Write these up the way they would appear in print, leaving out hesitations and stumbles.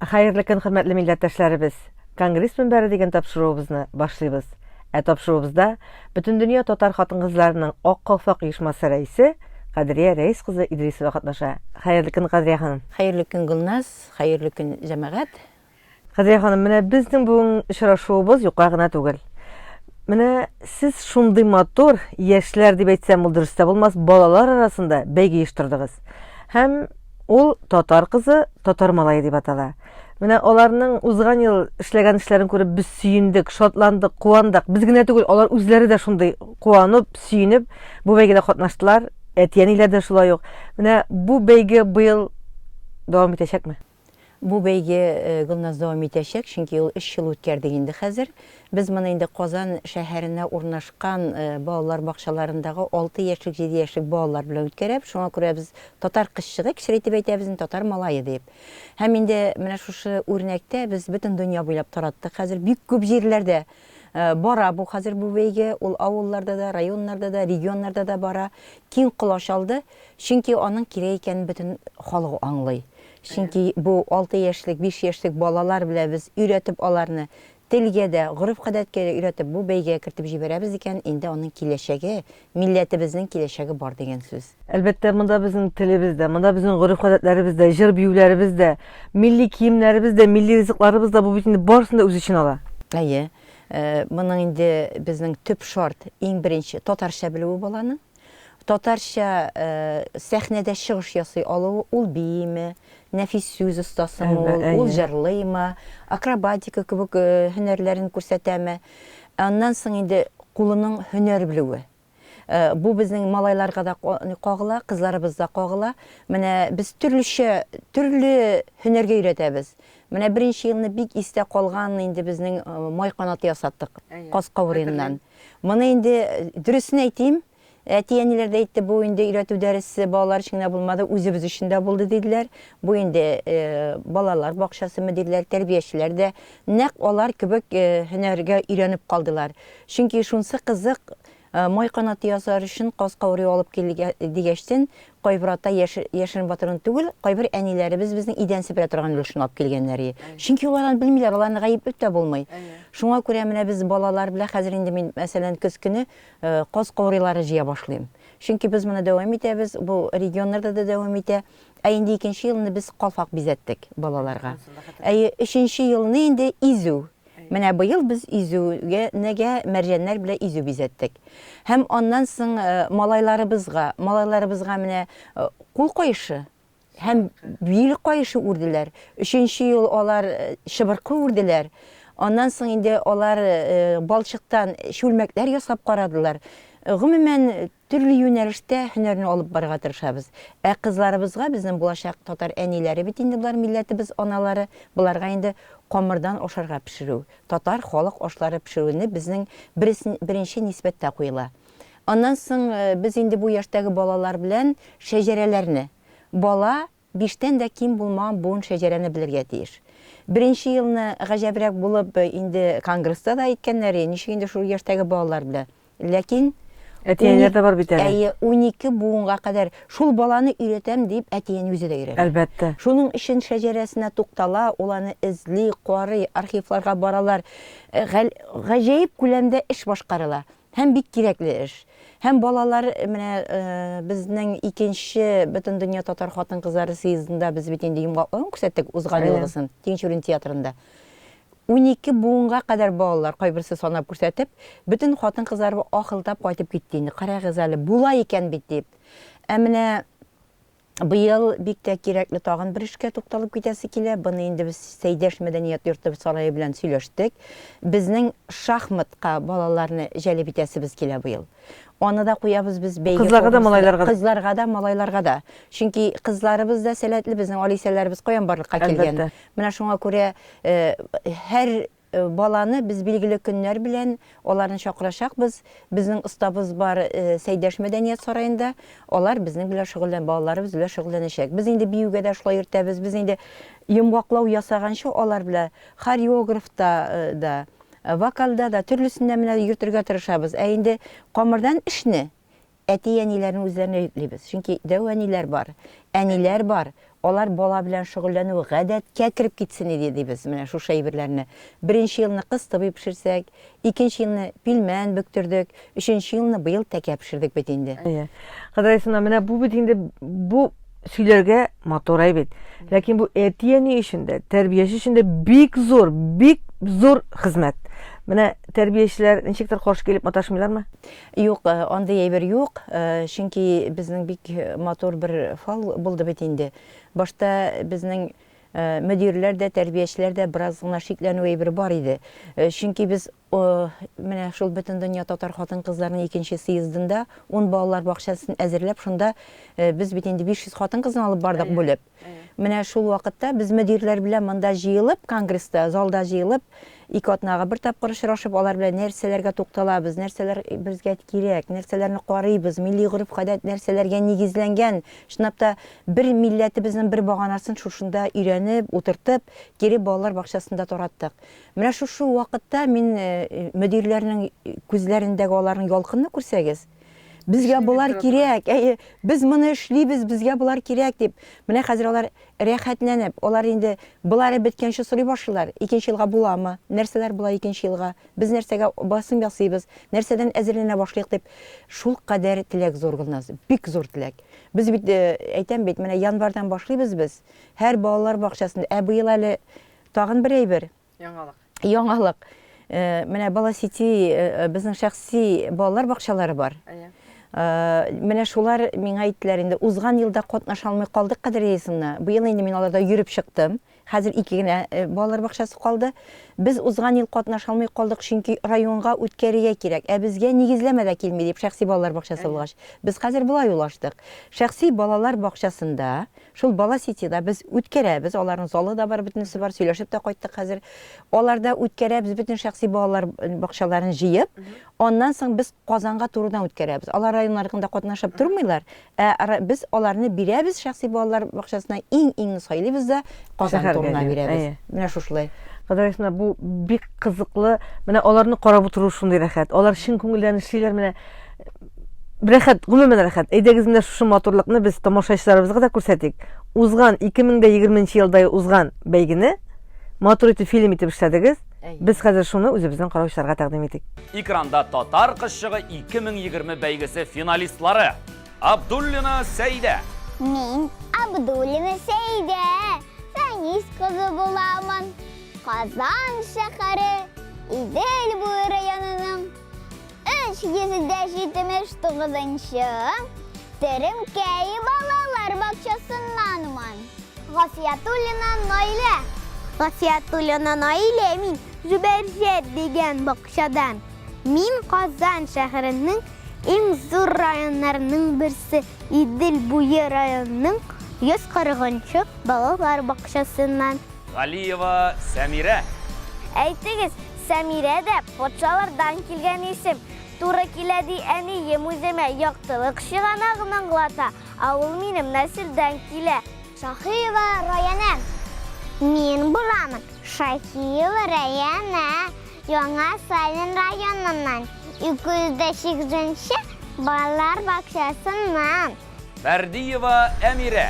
Хәерле көн, хөрмәтле милләттәшләребез! Конгресс мөнбәре дигән тапшыруыбызны башлыйбыз. Ә тапшыруыбызда Бөтендөнья татар хатын-кызларының Ак калфак оешмасы рәисе Кадрия Рәис кызы Идрисова катнаша. Хәерле көн, Кадрия ханым! Хәерле көн, Гөлназ! Хәерле көн, җәмәгать! Кадрия ханым, менә безнең бүген очрашуыбыз юкка гына түгел. Менә сез шундый матур, яшьләр дип әйтсәм, ул дөрес тә булмас, балалар арасында бәйге оештырдыгыз. Һәм ул Татар кызы, татар малае дип атала. Менә аларның узган ел эшләгән эшләрен күреп без сөендек, шатландык, куандык. Без генә түгел, алар үзләре дә шундый куанып, сөенеп бу бәйгедә катнаштылар. Әти-әниләр дә шулай ук. Менә бу бәйге быел дәвам итәчәкме? Бу бәйге Гөлназ дәвам итәчәк, чөнки ул өч ел үткәрдек инде хәзер. Без моны инде Казан шәһәренә урнашкан балалар бакчаларындагы 6 яшьлек, 7 яшьлек балалар белән үткәрәбез. Шуңа күрә без татар кызчыгы, кечерәйтеп әйтәбез инде, татар малае дип. Һәм инде менә шушы үрнәктә без бөтен дөнья буйлап тараттык хәзер. Бик күп җирләрдә бара бу хәзер бу бәйге. Ул авылларда да, районнарда да, регионнарда да бара. Киң колач алды. Чөнки аның кирәк икәнен бөтен халык аңлый. Чөнки бу 6 яшьлек, 5 яшьлек балалар белән без өйрәтеп аларны телгә дә, гореф-гадәткә дә өйрәтеп бу бәйгегә кертеп җибәрәбез икән, инде аның киләчәге, милләтебезнең киләчәге бар дигән сүз. Әлбәттә, монда безнең телебез дә, монда безнең гореф-гадәтләребез дә, җыр-биюләребез дә, милли киемнәребез дә, милли ризыкларыбыз да бу бит инде барысын да үз эченә ала. Әйе. Моның инде безнең төп шарт, иң беренче, татарча белүе баланың. Татарча сәхнәдә чыгыш ясый алуы, ул бииме, нәфис сүз остасымы ул, ул җырлыймы, акробатика кебек һөнәрләрен күрсәтәме. Аннан соң инде кулының һөнәр белүе. Бу безнең малайларга да кагыла, кызларыбыз да кагыла. Менә без төрлечә, төрле һөнәргә өйрәтәбез. Менә беренче елны бик истә калган инде безнең май канаты ясаттык, каз каурыеннан. Моны инде дөресен әйтим, әти-әниләр дә әйтте, бу инде өйрәтү дәресе балалар өчен генә булмады, үзебез өчен дә булды диделәр. Бу инде балалар бакчасы мөдирләре, тәрбиячеләр дә нәкъ алар кебек һөнәргә өйрәнеп калдылар. Чөнки шунсы кызык, май канаты ясар өчен каз каурые алып кил дигәчтен, Кайбер ата яшерен батырын түгел, кайбер әниләребез безнең идән сеперә торган өлешен алып килгәннәр. Чөнки алар аны белмиләр, аларны гаепләп тә булмый. Шуңа күрә менә без балалар белән хәзер инде мин, мәсәлән, көз көне каз каурыйлары җыя башлыйм. Чөнки без моны дәвам итәбез, бу регионнарда да дәвам итә. Ә инде икенче елны без калфак бизәттек балаларга. Әйе, өченче елны инде изү. Менә быел без изүгә нәгә мәрҗәннәр белән изү бизәттек. Һәм аннан соң малайларыбызга, малайларыбызга менә кул каешы һәм бил каешы үрделәр. Өченче ел алар чыбыркы үрделәр. Аннан соң инде алар балчыктан чүлмәкләр ясап карадылар. Гомумән, Төрле юнәлештә һөнәрне алып барырга тырышабыз. Ә кызларыбызга, безнең булачак татар әниләре бит инде болар, милләтебез аналары, боларга инде камырдан ашарга пешерү, татар халык ашлары пешерүне безнең беренче нисбәттә куела. Аннан соң без инде бу яшьтәге балалар белән шәҗәрәләрне, бала Биштән дә ким булмаган буын шәҗәрәне белергә тиеш. Беренче елны гаҗәбрәк булып, инде конгресста да әйткәннәр, ничек инде шул яшьтәге балалар белән. Ләкин Әти-әниләр дә бар бит әле. Әйе, 12 буынга кадәр шул баланы өйрәтәм дип, әти-әни үзе дә өйрәнә. Әлбәттә. Шуның өчен шәҗәрәсенә туктала, ул аны эзли, карый, архивларга баралар. Гаҗәеп күләмдә эш башкарыла. Һәм бик кирәкле эш. Һәм балалар менә безнең икенче Бөтендөнья татар хатын-кызлары съездында без бит инде йомгаклавын күрсәттек узган елгысын Тинчурин театрында. 12 буынга кадәр балалар кайберсе санап күрсәтеп, бөтен хатын-кызлар ахылдап кайтып китте инде. Карагыз әле, була икән бит дип. Ә менә Быел бик тә кирәкле тагын бер эшкә тукталып китәсе килә. Быны инде без Сәйдәш мәдәният йорты сарае белән сөйләштек. Безнең шахматка балаларны җәлеп итәсебез килә быел. Аны да куябыз без бәйге Кызларга да, малайларга да. Кызларга да, малайларга да. Чөнки кызларыбыз да сәләтле, безнең Алисәләребез каян барлыкка килгән? Әлбәттә. Менә шуңа күрә һәр Баланы без билгеле көннәр белән аларны чакырачакбыз. Безнең остабыз бар Сәйдәш мәдәният сараенда. Алар безнең белән шөгыльлән, балаларыбыз белән шөгыльләнәчәк. Без инде биюгә дә шулай йөртәбез. Без инде йомгаклау ясаганчы алар белән хореографта да, вокалда да, төрлесендә менә йөртергә тырышабыз. Ә инде камырдан эшне әти-әниләрнең үзләренә йөклибез. Чөнки дәү әниләр бар, әниләр бар. Алар бала белән шөгыльләнү гадәткә кереп китсен иде дибез менә шушы әйберләрне. Беренче елны кыстыбый пешерсәк, икенче елны пилмән бөктердек, өченче елны быел тәкә пешердек бит инде. Әйе. Кадәрисына, менә бу бит инде бу сөйләргә матур әй бит. Ләкин бу әти-әни өчен дә, тәрбияче өчен дә бик зур, бик зур хезмәт. Менә тәрбиячеләр ничектер каршы килеп маташмыйлармы? Юк, э, андый әйбер юк, э, чөнки безнең бик матур бер фал булды бит инде. Башта безнең э, мөдирләр дә, тәрбиячеләр дә бераз гына шикләнү әйбере бар иде. Чөнки без менә шул Бөтендөнья татар хатын-кызларының икенче съездында ун балалар бакчасын әзерләп, шунда без бит инде 500 хатын-кызны алып бардык бүлеп. Менә шул вакытта без мөдирләр белән монда җыелып, конгресста, залда җыелып, ике атнага бер тапкыр очрашып, алар белән нәрсәләргә тукталабыз, нәрсәләр безгә кирәк, нәрсәләрне карыйбыз, милли гореф-гадәт нәрсәләргә нигезләнгән, чынлап та бер милләтебезнең бер баганасын шушында өйрәнеп, утыртып, кире балалар бакчасында тараттык. Менә шушы вакытта мин мөдирләрнең күзләрендәге аларның ялкынны күрсәгез, безгә болар кирәк, әйе, без моны эшлибез, безгә болар кирәк дип. Менә хәзер алар рәхәтләнеп, алар инде болары беткәнче сорый башлыйлар, икенче елга буламы, нәрсәләр була икенче елга, без нәрсәгә басым ясыйбыз, нәрсәдән әзерләнә башлыйк дип. Шул кадәр теләк зур, Гөлназ, бик зур теләк. Без бит, әйтәм бит, менә январьдан башлыйбыз без, һәр балалар бакчасында, ә быел әле Тагын бер әйбер. Яңалык. Яңалык. Э, менә Бала Сити э, безнең шәхси балалар бакчалары бар. Әйе. Э, менә шулар миңа әйттеләр инде, узган елда катнаша алмый калдык Кадриясында. Быел инде мин аларда йөреп чыктым. Хәзер ике генә балалар бакчасы калды. Без узган ел катнаша алмый калдык, чөнки районга үткәрергә кирәк. Ә безгә нигезләмә дә килми дип, шәхси балалар бакчасы булгач. Без хәзер болай уйлаштык. Шәхси балалар бакчасында Шул Бала Ситида без үткәрәбез, аларның залы да бар, бөтенесе бар, сөйләшеп тә кайттык хәзер. Аларда үткәрәбез бөтен шәхси балалар бакчаларын җыеп, аннан соң без Казанга турыдан үткәрәбез. Алар районнарында катнашып тормыйлар, ә без аларны бирәбез шәхси балалар бакчасына, иң-иңне сайлыйбыз да Казан турына бирәбез. Менә шушылай. Кадәресенә бу бик кызыклы. Менә аларны карап утыру шундый рәхәт. Алар чын күңелдән эшлиләр, менә Рәхәт, гомумән рәхәт. Әйдәгез менә шушы матурлыкны без тамашачыларыбызга да күрсәтик. Узган 2020 елда узган бәйгене матур итеп фильм итеп эшләдегез. Без хәзер шуны үзебезнең караучыларга тәкъдим итик. Экранда Татар кызчыгы 2020 бәйгесе финалистлары. Абдуллина Сәйдә. Мин Абдуллина Сәйдә, Фәнис кызы буламын. Казан шәһәре, Идел буе районының 379 нчы Теремкәй балалар бакчасыннанмын. Гафиятуллина Наилә. Гафиятуллина Наилә мин Зөбәрҗәт дигән бакчадан. Мин Казан шәһәренең иң зур районнарының берсе Идел буе районының 140 нчы балалар бакчасыннан. Галиева Сәмирә. Әйтегез, Сәмирә дә патшалардан килгән исем. Туры килә ди әнием үземә, яктылык чыганагын аңлата, ә ул минем нәселдән килә. Шаһиева Раянә. Мин буламын Шаһиева Раянә, Яңа Савин районыннан, 208 нче балалар бакчасыннан. Фәрдиева Әмирә.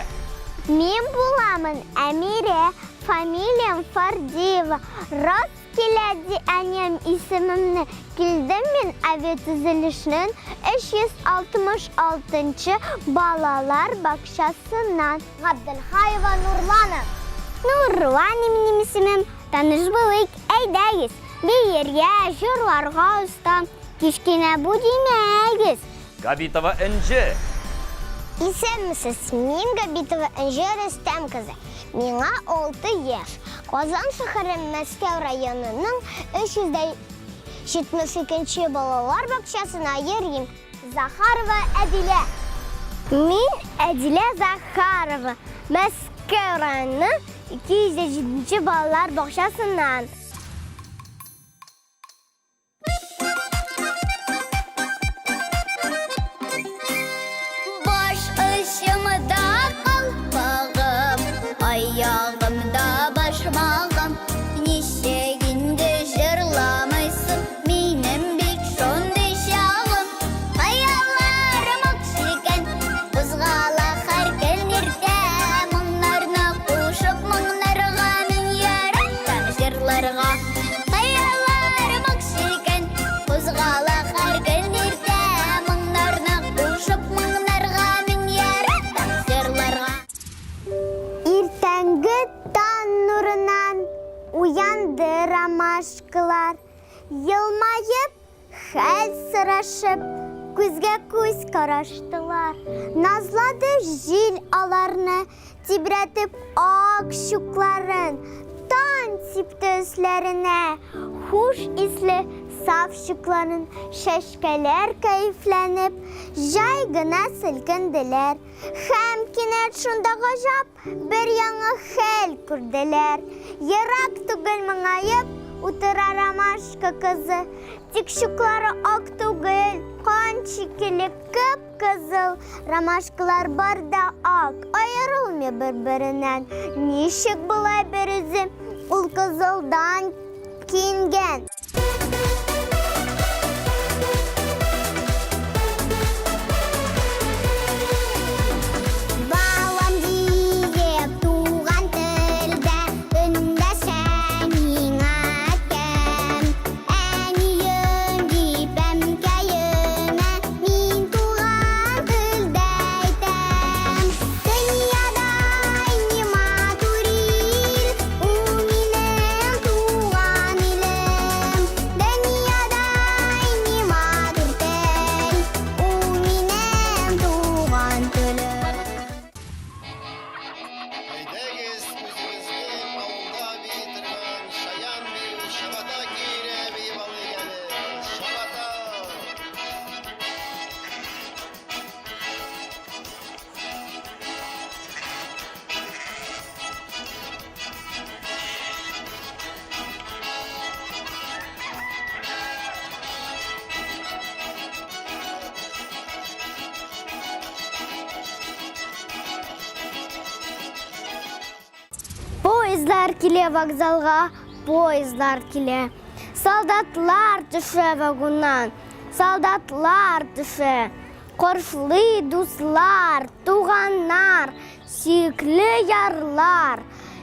Мин буламын Әмирә, фамилиям Фәрдиева. Рас килә ди әнием исемемне. Килдем мин авиатөзелешнең 366 нчы балалар бакчасыннан. Габделхаева Нурлана. Нурлана минем исемем, таныш булыйк, әйдәгез. Биергә, җырларга оста, кечкенә бу димәгез. Габитова Энҗе. Исәнмесез, мин Габитова Энҗе Рөстәм кызы. Миңа 6 яшь. Казан шәһәре Мәскәү районының 372 нче балалар бакчасына йөрим. Захарова Әдилә. Мин Әдилә Захарова, Мәскәү районының 207 нче балалар бакчасыннан. Баш очымда калпагым, аягымда башмагым. Ничек инде җырламыйсың, минем бит шундый чагым. Хыялларым ак җилкән, кузгала һәр көн иртә. Моңнарны җырларга. Хыялларым ак җилкән, кузгала һәр көн иртә, моңнарны кушып моңнарга мин яратам җырларга. Иртәнге таң нурыннан уянды ромашкалар. Елмаеп, хәл сорашып, күзгә күз караштылар. Назлады җил аларны, тибрәтеп ак чукларын, таң сипте өсләренә, хуш исле саф чукларын. Чәчкәләр кәефләнеп, җай гына селкенделәр. Һәм кинәт шунда гаҗәп бер яңа хәл күрделәр. Ерак түгел моңаеп утыра ромашка кызы. Тик чуклары ак түгел, кан шикелле кып-кызыл. Ромашкалар бар да ак, аерылмый бер-береннән. Ничек болай берүзе ул кызылдан киенгән? Балам диеп туган телдә эндәшә миңа әткәм. Әнием дип әнкәемә мин туган телдә әйтәм. Дөньяда иң матур ил, ул минем туган илем. Дөньяда иң матур тел, ул минем туган телем. Әйдәгез, үзебезнең авылда бии торган шаян бию, чабата көенә биеп алыйк әле. Чабата! Поездлар килә вокзалга, поездлар килә. Солдатлар төшә вагоннан, солдатлар төшә. Каршылый дуслар, туганнар, сөекле ярлар.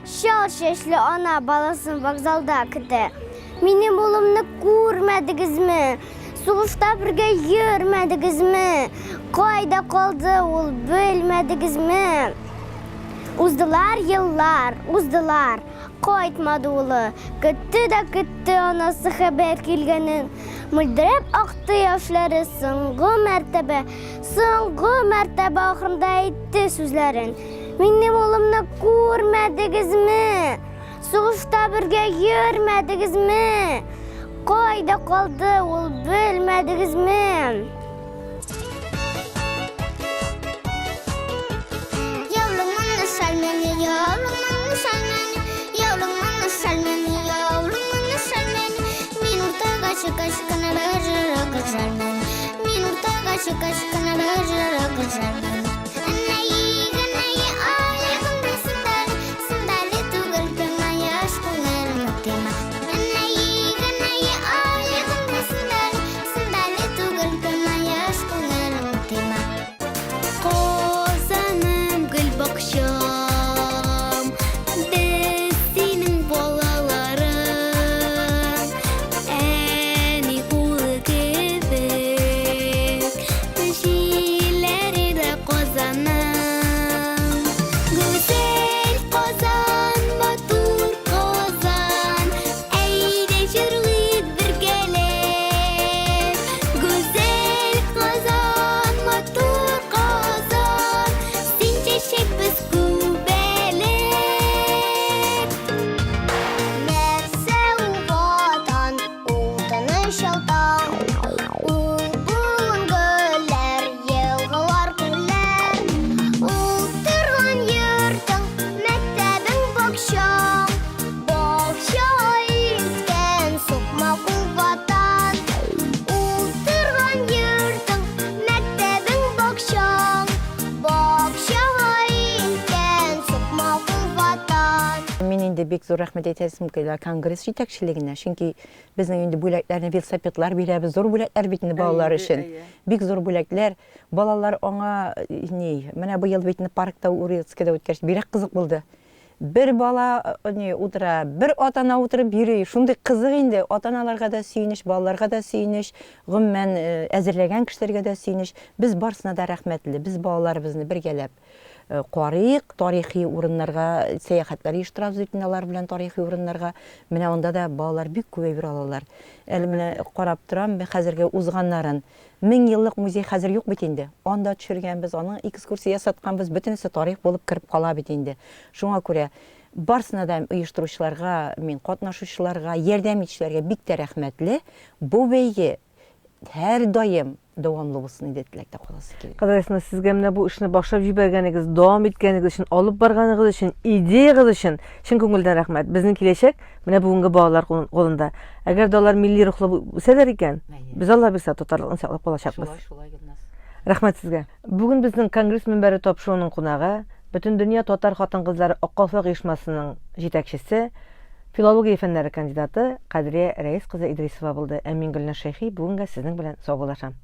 Чал чәчле ана баласын вокзалда көтә. Минем улымны күрмәдегезме? Сугышта бергә йөрмәдегезме? Кайда калды ул, белмәдегезме? Уздылар еллар, уздылар. Кайтмады улы. Көтте дә көтте анасы хәбәр килгәнен. Мөлдерәп акты яшьләре соңгы мәртәбә, соңгы мәртәбә ахырында әйтте сүзләрен. Минем улымны күрмәдегезме? Сугышта бергә йөрмәдегезме? Кайда калды ул, белмәдегезме? Яулыгыңны сал мине, яулыгыңны сал мине, яулыгыңны сал мине, яулыгыңны сал мине. Мин уртага чыккач кына бер гүзәлмен. Мин уртага чыккач кына бер гүзәлмен. Әнәй, әнәй, аягымда сандали, сандали түгел, тыйма, яшь күңелемне тыйма. Әнәй, әнәй, аягымда сандали, сандали түгел, тыйма, яшь күңелемне тыйма. Казаным, гөлбакчам, без синең балаларың. Әни кулы кебек, җилләре дә Казаның. Гүзәл Казан, матур Казан, әйдә җырлыйк бергәләп. Гүзәл Казан, матур Казан, син чәчәк, без күбәләк. Нәрсә ул Ватан, ул тыныч ялтан, ул болын гөлләр, елгалар, күлләр, ул торган йортың, мәктәбең, бакчаң, бакча илткән сукмак ул Ватан, ул торган йортың, мәктәбең, бакчаң, бакча илткән сукмак ул Ватан. Мин инде бик зур рәхмәт әйтәсем килә конгресс җитәкчелегенә, чөнки безнең инде бүләкләрне велосипедлар бирәбез, зур бүләкләр бит инде балалар өчен. Бик зур бүләкләр. Балалар аңа ни, менә быел бит инде паркта Урицкида үткәч, бигрәк кызык булды. Бер бала ни утыра, бер ата-ана утырып йөри. Шундый кызык инде, ата-аналарга да сөенеч, балаларга да сөенеч, гомумән, әзерләгән кешеләргә дә сөенеч. Без барысына да рәхмәтле. Без балаларыбызны бергәләп карыйк, тарихи урыннарга сәяхәтләр оештырабыз бит инде алар белән тарихи урыннарга. Менә анда да балалар бик күп әйбер алалар. Әле менә карап торам, хәзерге узганнарын. Меңьеллык музей хәзер юк бит инде. Анда төшергәнбез, аның экскурсия ясатканбыз, бөтенесе тарих булып кереп кала бит инде. Шуңа күрә барысына да оештыручыларга, мин катнашучыларга, ярдәм итүчеләргә бик тә рәхмәтле. Бу бәйге һәрдаим дәвамлы булсын иде теләктә каласы килә. Кадерле сезгә менә бу эшне башлап җибәргәнегез, дәвам иткәнегез өчен, алып барганыгыз өчен, идеягыз өчен чын күңелдән рәхмәт. Безнең киләчәк менә бүгенге балалар кулында. Әгәр дә алар милли рухлы үсәләр икән, без Алла бирсә татарлыкны саклап калачакбыз. Шулай, шулай, Гөлназ. Рәхмәт сезгә. Бүген безнең Конгресс мөнбәре тапшыруының кунагы, Бөтендөнья татар хатын-кызлары Ак калфак оешмасының җитәкчесе, филология фәннәре кандидаты Кадрия Рәис кызы Идрисова булды. Ә мин Гөлназ Шәйхи бүгенгә сезнең белән саубуллашам.